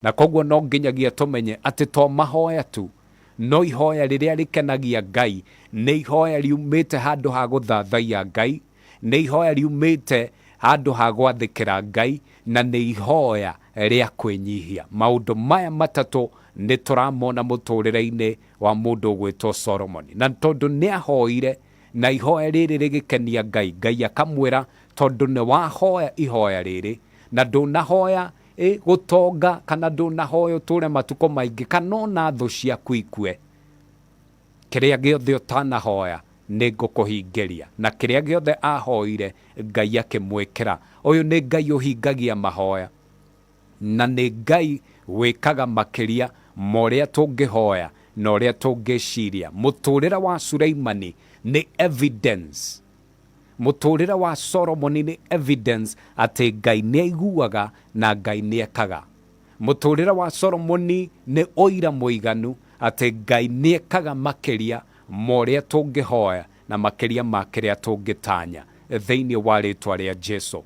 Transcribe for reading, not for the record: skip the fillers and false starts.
Na koguo no nginyagia tũmenye atĩ to mahoya tu, no ihoya rĩrĩa rĩkenagia Ngai nĩ ihoya riumĩte handũ ha gũthathaiya Ngai, nĩ ihoya riumĩte handũ ha gwathĩkĩra Ngai, na nĩ ihoya rĩa kwĩnyihia. Maũndũ maya matatũ nĩ tũramona mũtũrĩre-inĩ wa mũndũ ũgwĩtwo Solomoni. Na tondũ nĩ ahoire na ihoya rĩrĩ rĩgĩkenia Ngai, Ngai akamwĩra tondũ nĩ wahoya ihoya rĩrĩ na ndũnahoya gũtonga kana ndũnahoya ũtũre matukũ maingĩ kana ona thũ ciaku ikue, kĩrĩa gĩothe ũtanahoya nĩ ngũkũhingĩria. Na kĩrĩa gĩothe ahoire Ngai akĩmwĩkĩra. Ũyũ nĩ Ngai ũhingagia mahoya, na nĩ Ngai wĩkaga makĩria ma ũrĩa tũngĩhoya na ũrĩa tũngĩciria. Mũtũrĩre wa Suleimani nĩ evidence, mũtũrĩre wa Solomoni nĩ evidence atĩ Ngai nĩ aiguaga na Ngai nĩ ekaga. Mũtũrĩre wa Solomoni nĩ ũira mũiganu atĩ Ngai nĩ ekaga makĩria ma ũrĩa tũngĩhoya na makĩria ma kĩrĩa tũngĩtanya thĩinĩ wa rĩtwa rĩa Jesu.